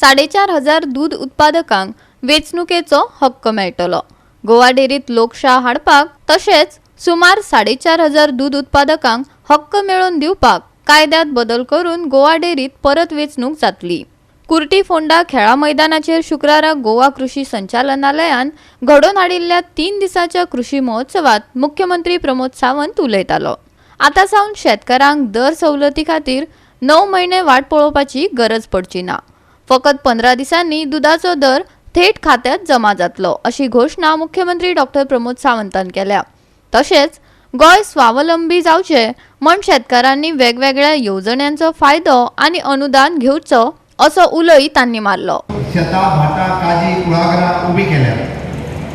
4500 दूद उत्पादकांक वेंचणुकेचो हक्क मेळटलो. गोवा डेअरीत लोकशाय हाडपाक तशेंच सुमार 4500 दूद उत्पादकांक हक्क मेळोवन दिवपाक कायद्यांत बदल करून गोवा डेअरीत परत वेंचणूक जातली. कुर्टी फोंडा खेळा मैदानाचेर शुक्रारा गोवा कृषी संचालनालयान घडोवन हाडिल्ल्या 3 दिसांच्या कृषी महोत्सवात मुख्यमंत्री प्रमोद सावंत उलयतालो. आतां सावन शेतकारांक दर सवलती खातीर 9 म्हयने वाट पळोवपाची गरज पडची ना. फकत 15 दिसांनी दुदाचो दर थेट खात्यात जमा जातलो अशी घोशणा मुख्यमंत्री डॉक्टर प्रमोद सावंतान केल्या. तशेंच गोंय स्वावलंबी जावचें म्हण शेतकारांनी वेगवेगळ्या येवजण्यांचो फायदो आनी अनुदान घेवचो असो उलोय तांणी मारलो. शेतां, भाटां, काजी, कुळागरां उबी केल्या,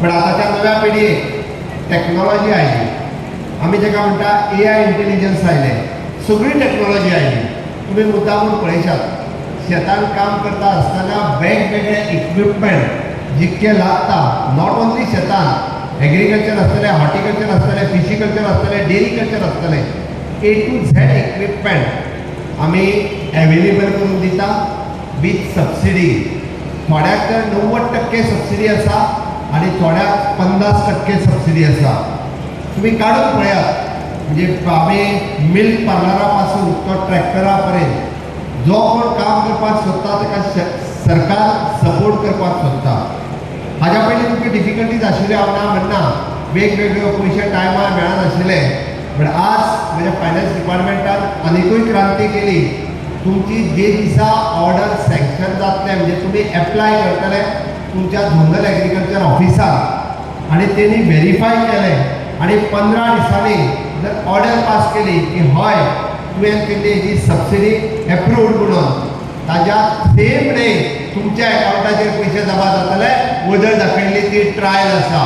पण आतांच्या नव्या पिढयेक टॅक्नॉलॉजी आयली. आमी ताका म्हणटा एआय इंटेलिजन्स आयलें, सगळी टॅक्नॉलॉजी आयली. तुमी मुद्दामून पळयशात, शेतान काम करता आसतना वेगवेगळे इक्विपमेंट जितके लागता, not only शेतान, एग्रीकल्चर आसतलें, हॉर्टिकल्चर आसतलें, फिशिकल्चर आसतलें, डेरीकल्चर आसतलें, ए टू झेड इक्विपमेंट आमी एवेलेबल करून दिता विथ सबसिडी. थोड्याक तर 90% सबसिडी आसा आनी थोड्याक 50% सबसिडी आसा. तुमी काडून पळयात, म्हणजे आमी मिल्क पार्लरा पासून तो ट्रॅक्टरा पर्यंत जो कोण काम करपाक सोदता ताका सरकार सपोर्ट करपाक सोदता. हाज्या पयलीं तुमच्यो डिफिकल्टीज आशिल्ल्यो, हांव ना म्हणना, वेगवेगळ्यो पयशे टायमार मेळनाशिल्ले, बट आज म्हज्या फायनान्स डिपार्टमेंटान आनिकूय क्रांती केली. तुमची जे दिसा ऑर्डर सँक्शन जातलें, म्हणजे तुमी एप्लाय करतले तुमच्या झोनल एग्रीकल्चर ऑफिसाक आनी तेणी व्हेरीफाय केलें आनी 15 दिसांनी जर ऑर्डर पास केली की हय, तुवें केल्ली ही सबसिडी एप्रूव्ड म्हणून, ताज्या सेम डे तुमच्या एकावंटाचेर पयशे जमा जातले. वदळ दाखयल्ली ती ट्रायल आसा.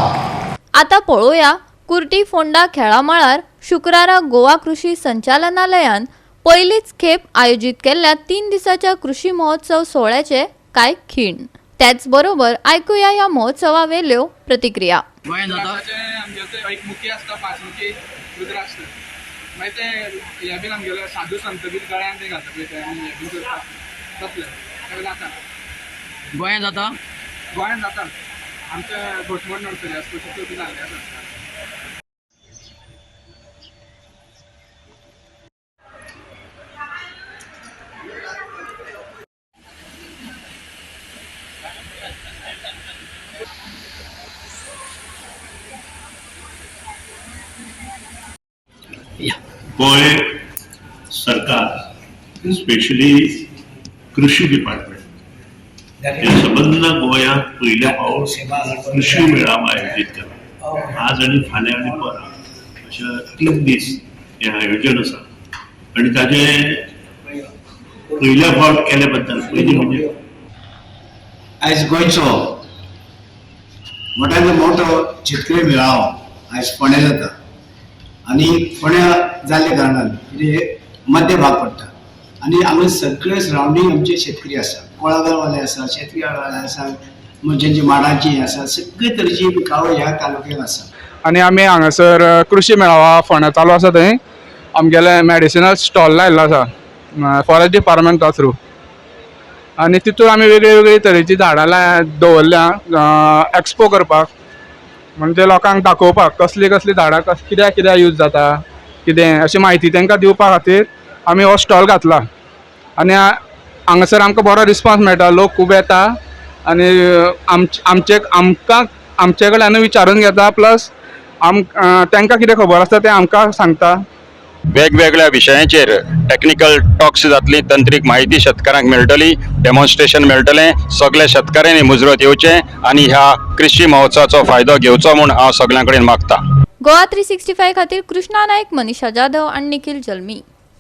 आता पळोवया कुर्टी फोंडा खेळा मळार शुक्रारा गोवा कृषी संचालनालयान पयलीच खेप आयोजीत केल्ल्या 3 दिसांच्या कृषी महोत्सव सोहळ्याचे कांय खीण. त्याच बरोबर आयकुया ह्या महोत्सवावेल्यो प्रतिक्रिया. गोंयांत जाता. रुद्राक्षाचे आमगे ते एक मुखी आसता, 5 मुखी रुद्राक्ष. मागीर ते हे बीन आमगेले साधू संत बीन गळ्यान ते घालता पळय, ते आनी हे बीन करता तसले ते जाता. गोंयांत जाता. गोंयांत जाता. आमच्या घोटमोड नर्सरी आसा तितून बी जाल्ले आसा. गोंय सरकार, स्पेशली कृषी डिपार्टमेंट, हे संबंद गोंयांत पयले फावट कृषी मेळावा आयोजीत केला. आज आनी फाल्यां आनी परां अशे 3 दीस हें आयोजन आसा आनी ताजें पयल्या फावट केल्या बद्दल पयलीं म्हणजे आयज गोंयचो मोठ्यान मोठो शेतकरी मेळावो आयज फोंड्या जाता आनी फोंड्या जाल्ल्या कारणान कितें मध्य भाग पडटा आनी हांगा सगळे सरावंडींग आमचे शेतकरी आसा, कुळागरवाले आसा, शेतकरी आसा, जेंची माडांची आसा, सगळे तरेची पिकावळ ह्या तालुक्यात आसा. आनी आमी हांगासर कृषी मेळावा फोंड्या चालू आसा, थंय आमगेलें मॅडिसिनल स्टॉल लायिल्लो आसा फॉरेस्ट डिपार्टमेंटा थ्रू आनी तितून आमी वेगळी वेगळी तरेची झाडां दवरल्या एक्सपो करपाक, म्हणजे लोकांक दाखोवपाक कसली कसली झाडां कित्याक कित्याक यूज जाता, कितें अशी म्हायती तांकां दिवपा खातीर आमी हो स्टॉल घातला. आनी हांगासर आमकां बरो रिस्पोन्स मेळटा, लोक खूब येता आनी आमचे आमकां आमचे कडल्यानूय विचारून घेता, प्लस तांकां कितें खबर आसता तें आमकां सांगता. वेगवेगळ्या विशयांचेर टॅक्निकल टॉक्स जातली, तंत्रीक म्हायती शेतकारांक मेळटली, डेमॉन्स्ट्रेशन मेळटलें. सगल्या शेतकाऱ्यांनी मुजरत येवचें आनी ह्या कृषी महोत्सवाचो फायदो घेवचो म्हूण हांव सगल्यां कडेन मागता. गोवा 365 खातीर कृष्णा नायक, मनीषा जाधव आनी निखिल जल्मी.